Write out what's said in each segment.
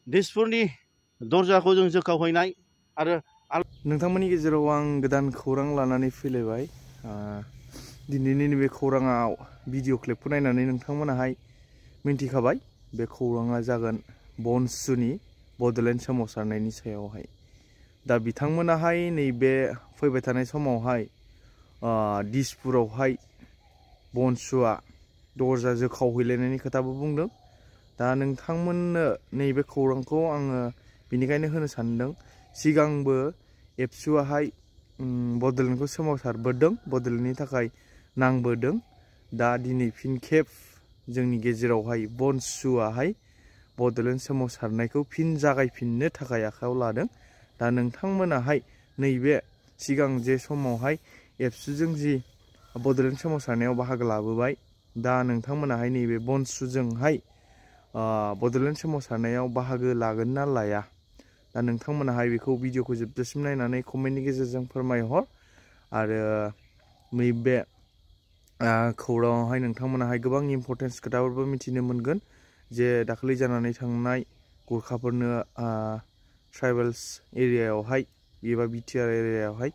दिसपुरनि दरजाखौ जों जोखावहैनाय आरो नोंथांमोननि गेजेराव आं गोदान खौरां लानानै फैलायबाय। दिनैनि नैबे खौराङाव भिडिअ क्लिपखौ नायनानै नोंथांमोनाहाय मिन्थिखाबाय बे खौराङा जागोन बनसुनि बड'लेण्ड सोमावसारनायनि सायावहाय। दा बिथांमोनाहाय नैबे फैबाय थानाय समावहाय दिसपुरावहाय बनसुआ दरजा जोखावहैलायनायनि खोथाबो बुंदों। दा नोंथांमोननो नैबे खौरांखौ आङो बेनिखायनो होनो सानदों। सिगांबो एबसुआहाय बड'लेण्डखौ सोमावसारबोदों, बड'लेण्डनि थाखाय नांबोदों। दा दिनै फिन खेब जोंनि गेजेरावहाय बनसुआहाय बड'लेण्ड सोमावसारनायखौ फिन जागायफिननो थाखाय आखायाव लादों। दा नोंथांमोनाहाय नैबे सिगां जे समावहाय एबसुजों जि बड'लेण्ड सोमावसारनायाव बाहागो लाबोबाय, दा नोंथांमोनाहाय नैबे बनसुजोंहाय बड'लेण्ड सोमावसारनायाव बाहागो लागोन ना लाया? दा नोंथांमोनाहाय बेखौ भिडिअखौ जोबजासिम नायनानै कमेन्टनि गेजेरजों फोरमायहर। आरो नैबे खौराङावहाय नोंथांमोनाहाय गोबां इम्परटेन्स खोथाफोरबो मिथिनो मोनगोन। जे दाखालि जानानै थांनाय गुरखाफोरनो ट्राइबेल्स एरियायावहाय एबा बिटिआर एरियायावहाय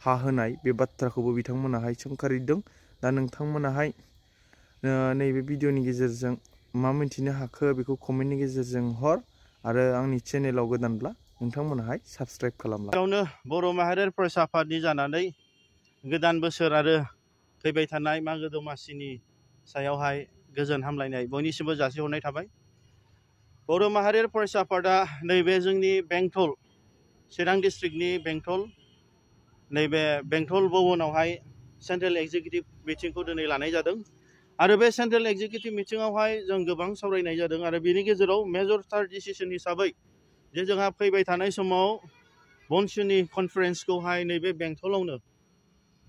हा होनाय, बे बाथ्राखौबो बिथांमोनाहाय सोंखारिदों। दा नोंथांमोनाहाय नैबे भिडिअनि गेजेरजों मा मिन्थिनो हाखो बेखौ कमेन्टनि गेजेरजों हर। आरो आंनि चेनेलाव गोदानब्ला नोंथांमोनाहाय साबस्क्राइब खालामला। बर' माहारियारि फरायसा आफादनि जानानै गोदान बोसोर आरो फैबाय थानाय मागो दमासिनि सायावहाय गोजोन हामलायनाय बयनिसिमबो जासिहरनाय थाबाय। बर' माहारियारि फरायसा आफादा नैबे जोंनि बेंटल चिरां डिस्ट्रिक्टनि बेंटल नैबे बेंटल भवनावहाय सेन्ट्रेल एक्जिकिउटिभ मिटिंखौ दिनै लानाय जादों। आरो बे सेन्ट्रेल एक्जिकिउटिभ मिटिङावहाय जों गोबां सावरायनाय जादों। आरो बेनि गेजेराव मेजरथार डिसिसन हिसाबै जे जोंहा फैबाय थानाय समाव बनसुनि कनफारेन्सखौहाय नैबे बेंटलावनो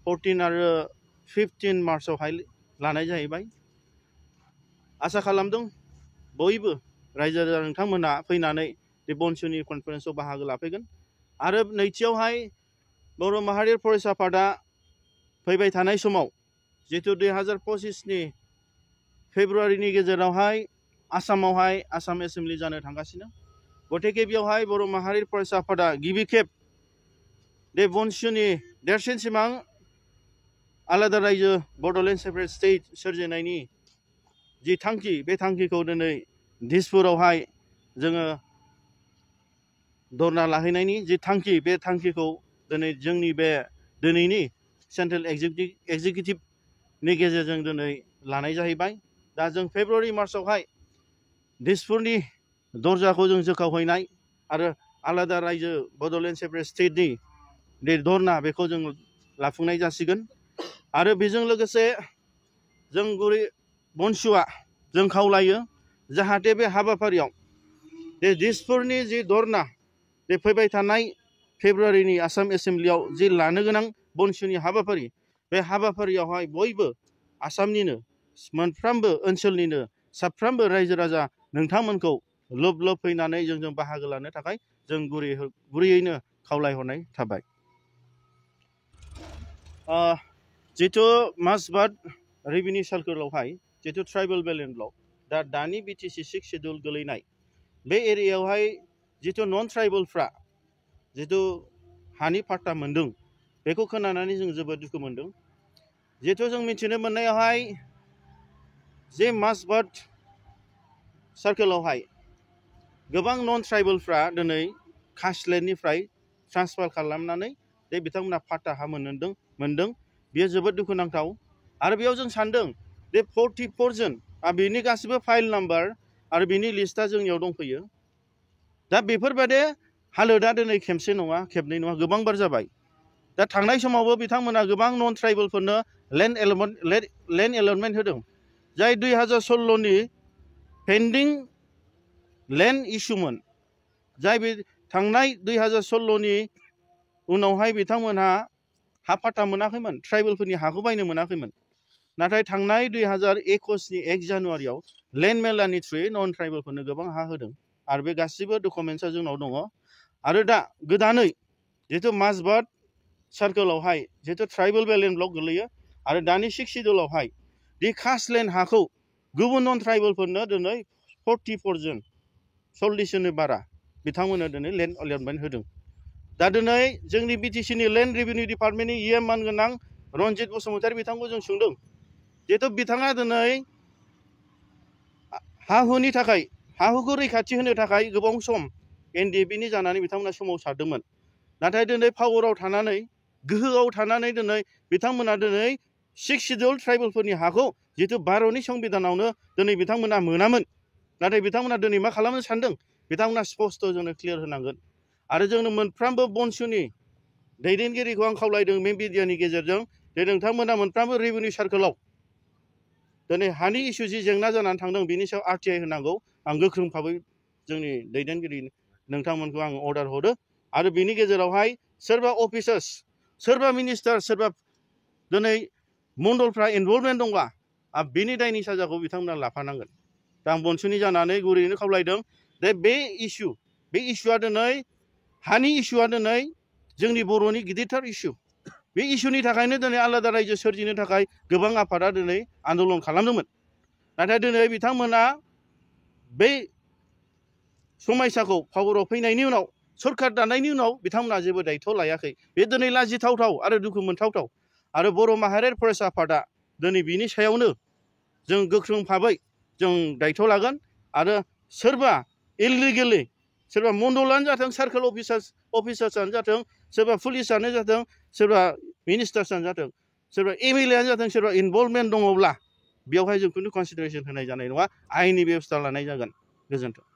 14 आरो 15 मार्चआवहाय लानाय जाहैबाय। आसा खालामदों बयबो रायजो राजा नोंथांमोना फैनानै बे बनसुनि कनफारेन्सआव बाहागो लाफैगोन। आरो नैथियावहाय बर' माहारियारि फरायसा आफादा फैबाय थानाय समाव जितु 2025नि फेब्रुवारिनि गेजेरावहाय आसामावहाय आसाम एसेम्बलि जानो थांगासिनो। गतिके बेयावहाय बर' माहारियारि फरायसा आफादा गिबि खेब बे बनसुनि देरसिन सिमां आलादा रायजो बड'लेण्ड सेपारेट स्टेट सोरजिनायनि जि थांखि, बे थांखिखौ दिनै दिसपुरावहाय जोङो धरना लाहैनायनि जि थांखि, बे थांखिखौ दिनै जोंनि बे दिनैनि सेन्ट्रेल एक्जिकिउटिभनि गेजेरजों दिनै लानाय जाहैबाय। दा जों फेब्रुवारि मार्चआवहाय दिसपुरनि दरजाखौ जों जोखावहैनाय आरो आलादा रायजो बड'लेण्ड सेपारेट स्टेटनि बे धरना बेखौ जों लाफुंनाय जासिगोन। आरो बेजों लोगोसे जों बनसुआ जों खावलायो जाहाथे बे हाबाफारियाव बे दिसपुरनि जि धरना, बे फैबाय थानाय फेब्रुवारिनि आसाम एसेम्बलियाव जि लानो गोनां बनसुनि हाबाफारि, बे हाबाफारियावहाय बयबो आसामनिनो मोनफ्रोमबो ओनसोलनिनो साफ्रोमबो रायजो राजा नोंथांमोनखौ लोब लोब फैनानै जोंजों बाहागो लानो थाखाय जों गुरैयैनो खावलायहरनाय थाबाय। जितु मासबाद रेभिनिउ सार्कोलावहाय जितु ट्राइबेल बेलेन्स ब्लक, दा दानि बिटिसि 6 शेड्युल गोलैनाय बे एरियायावहाय जितु नन ट्राइबेलफ्रा जितु हानि पाट्टा मोन्दों, बेखौ खोनानानै जों जोबोद दुखु मोन्दों। जितु जों मिथिनो मोननायावहाय जे मासबाद सार्कोलावहाय गोबां नन ट्राइबेलफ्रा दिनै कास्टलेण्डनिफ्राय ट्रान्सफार खालामनानै जे बिथांमोना पाट्टा हा मोन्दों। बेयो जोबोद दुखुनांथाव। आरो बेयाव जों सान्दों बे 44 जन, बेनि गासिबो फाइल नाम्बार आरो बेनि लिस्टआ जोंनियाव दंफैयो। दा बेफोरबायदि हालोदा दिनै खेबसे नङा, खेबनै नङा, गोबां बार जाबाय। दा थांनाय समावबो बिथांमोना गोबां नन ट्राइबेलफोरनो लेन्ड एलटमेन्ट होदों, जाय 2016नि पेन्डिं लेन्ड इस्युमोन, जाय बे थांनाय 2016नि उनावहाय बिथांमोनहा हा पाट्टा मोनाखैमोन, ट्राइबेलफोरनि हाखौ बायनो मोनाखैमोन। नाथाय थांनाय 2021नि 1 जानुवारियाव लेन्ड मेलानि थ्रुयै नन ट्राइबेलफोरनो गोबां हा होदों। आरो बे गासिबो डकुमेन्टसा जोंनाव दङ। आरो दा गोदानै जितु मासबाद सार्कोलावहाय जितु ट्राइबेल बेलेन्स ब्लक गोलैयो, आरो दानि 6 शेड्युलावहाय दि कास्टलेण्ड हाखौ गुबुन नन ट्राइबेलफोरनो दिनै 44 जन 40 बारा बिथांमोननो दिनै लेन्ड अलटमेन्ट होदों। दा दिनै जोंनि बिटिसिनि लेन्ड रेभिनिउ डिपार्टमेन्टनि मानगोनां रनजित बसुमतारी बिथांखौ जों सोंदों जिहेतु बिथाङा दिनै हा हुनि थाखाय हा हुखौ रैखाथि होनो थाखाय गोबां सम NDFB जानानै बिथांमोना सोमावसारदोंमोन। नाथाय दिनै पावाराव थानानै गोहोआव थानानै दिनै बिथांमोना दिनै 6 शिड्युल ट्राइबेलफोरनि हाखौ जिहेतु भारतनि संबिधानावनो दिनै बिथांमोना मोनामोन। नाथाय बिथांमोना दिनै मा खालामनो सानदों बिथांमोना स्पष्ट जोंनो क्लियार होनांगोन। आरो जोंनो मोनफ्रोमबो बनसुनि दैदेनगिरिखौ आं खावलायदों बे मिडियानि गेजेरजों जे नोंथांमोना मोनफ्रोमबो रेभिनिउ सार्कलआव दिनै हानि इसु जि जेंना जानानै थांदों बिनि सायाव RTI होनांगौ। आं गोख्रों भाबै जोंनि दैदेनगिरि नोंथांमोनखौ आं अर्डार हरो। आरो बिनि गेजेरावहाय सोरबा अफिसार्स सोरबा मिनिस्टार सोरबा दिनै मण्डलफ्रा इनभल्भमेन्ट दंबा बिनि दायनि साजाखौ बिथांमोना लाफानांगोन। दा आं बनसुनि जानानै गुरैयैनो खावलायदों जे बे इसुआ दिनै हानि इसुआ दिनै जोंनि बर'नि गिदिरथार इसु। बे इसुनि थाखायनो दिनै आलादा रायजो सोरजिनो थाखाय गोबां आफादा दिनै आन्दलन खालामदोंमोन। नाथाय दिनै बिथांमोना बे समायसाखौ पावाराव फैनायनि उनाव सरकार दानायनि उनाव बिथांमोना जेबो दायथ' लायाखै। बे दिनै लाजिथावथाव आरो दुखु मोनथावथाव। आरो बर' माहारियारि फरायसा आफादा दिनै बिनि सायावनो जों गोख्रों भाबै जों दायथ' लागोन। आरो सोरबा इललिगेलि सोरबा मण्डलानो जाथों सार्कोल अफिसार्सआनो जाथों सोरबा पुलिसानो जाथों सोरबा मिनिस्टार्सआनो जाथों सोरबा MLA आनो जाथों सोरबा इनभल्भमेन्ट दङब्ला बेवहाय जों खुनु कनसिडारेसन होनाय जानाय नङा। आयेननि बेबस्था लानाय जागोन। गोजोन्थों।